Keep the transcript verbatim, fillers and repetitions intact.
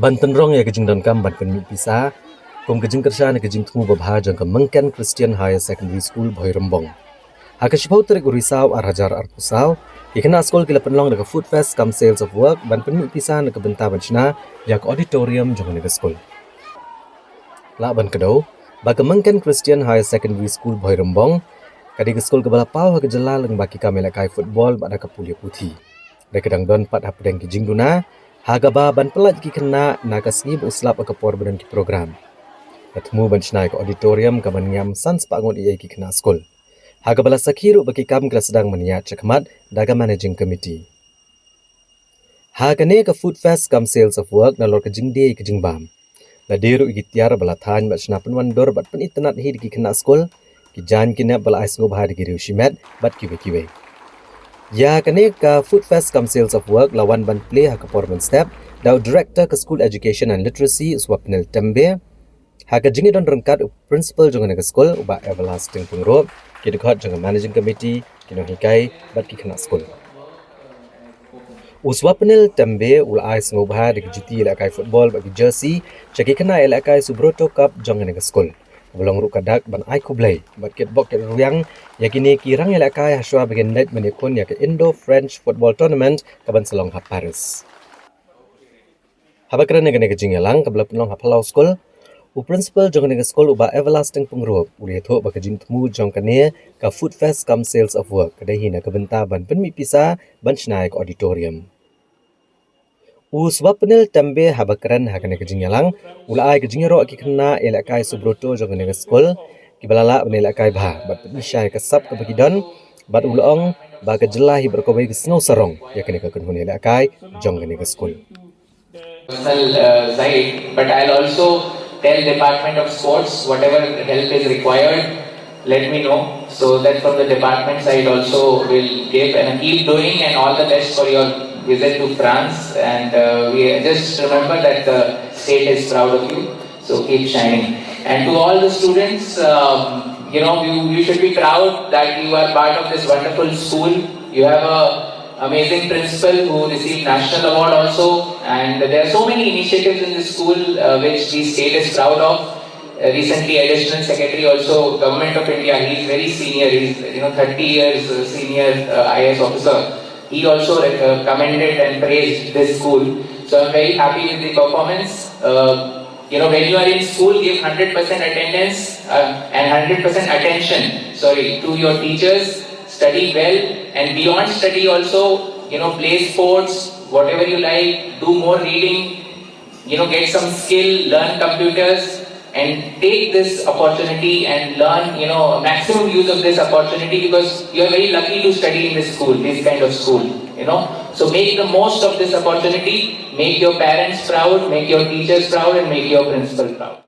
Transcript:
Ban tynrong ïa ka jingdonkam ban pynmih pisa kum ka jingkyrshan ïa ka jingthmu babha jong ka Mengken Christian Higher Secondary School Bhoirymbong, ha ka shiphew tarik u Risaw ar hajar arphew saw, ki khynnah skul ki la pynlong da ka Food Fest cum Sales of Work ban pynmih pisa na ka bynta ban shna ïa ka auditorium jong kane ka skul. Lah ban kdew ba ka Mengken Christian Higher Secondary School Bhoirymbong ka dei ka skul kaba la paw ha ka jylla lyngba ki kam ïalehkai football bad ha ka pule puthi. Dei ka dang don pat hapdeng ki jingduna ha kaba ban pyllait ki khynnah na ka sngi ba u slap ha ka por ba don ki program. Ka thmu ban shna ïa ka auditorium ka ban ngiam san spah ngut ïa ki khynnah skul, ha kaba la sakhi ruh ba ki kam ki la sdang ban ïaid shakhmat da ka managing committee. Ha kane ka Food Fest cum Sales of Work nalor ka jingdie ïa ka jingbam, la dei ruh ïa ki tiar ba la thaiñ bad shna pynwandur bad pynitynnad hi da ki khynnah skul, ki jaiñ ki nep ba la ai sngewbha da ki riew shimet bad kiwei kiwei. Ïa kane ka Food Fest cum Sales of Work la wan ban plie ha ka por mynstep da u Director ka School Education and Literacy, u Swapnil Tembe, ha ka jingïadon ryngkat u Principal jong kane ka skul, u Bah Everlasting Pyngrope, ki dkhot jong ka Managing Committee, ki nonghikai bad ki khynnah skul. U Swapnil Tembe u la ai sngewbha da ki juti ïalehkai football bad ki jersey sha ki khynnah ïalehkai Subroto Cup jong kane ka skul, kaba long ruh ka dak ban ai khublei bad kitbok kitrwiang ïa kine ki rang ïalehkai hashwa ba kin leit ban ïakhun ïa ka Indo-French Football Tournament ka ban sa long ha Paris. Haba kren ha kane ka jingïalang kaba la pynlong ha Phalau School, u Principal jong kane ka skul, u Bah Everlasting Pyngrope, u la ïathuh ba ka jingthmu jong kane ka Food Fest cum Sales of Work ka dei hi na ka bynta ban pynmih pisa ban shna ïa ka auditorium. U Swapnil Tembe, haba kren ha kane ka jingïalang, u la ai ka jingïaroh ïa ki khynnah ïalehkai Subroto jong kane ka skul, kiba la lah ban ïalehkai bha bad pyni shai ïa ka sap kaba ki don, bad u la ong ba ka jylla hi baroh kawei ka sngew sarong ïa kane ka kynhun ïalehkai jong kane ka skul. Personal uh, side, but I'll also tell Department of Sports whatever help is required, let me know, so that from the department side also will give and keep doing, and all the best for your visit to France. And uh, we just remember that the state is proud of you, so keep shining. And to all the students, um, you know, you, you should be proud that you are part of this wonderful school. You have a amazing principal who received national award also, and there are so many initiatives in this school uh, which the state is proud of. Uh, recently, additional secretary also, Government of India, he is very senior, he is, you know, thirty years uh, senior uh, I A S officer. He also uh, commended and praised this school. So I'm very happy with the performance. Uh, you know, when you are in school, give hundred percent attendance uh, and hundred percent attention, sorry, to your teachers. Study well, and beyond study also, you know, play sports, whatever you like, do more reading, you know, get some skill, learn computers, and take this opportunity and learn, you know, maximum use of this opportunity, because you are very lucky to study in this school, this kind of school, you know. So make the most of this opportunity, make your parents proud, make your teachers proud, and make your principal proud.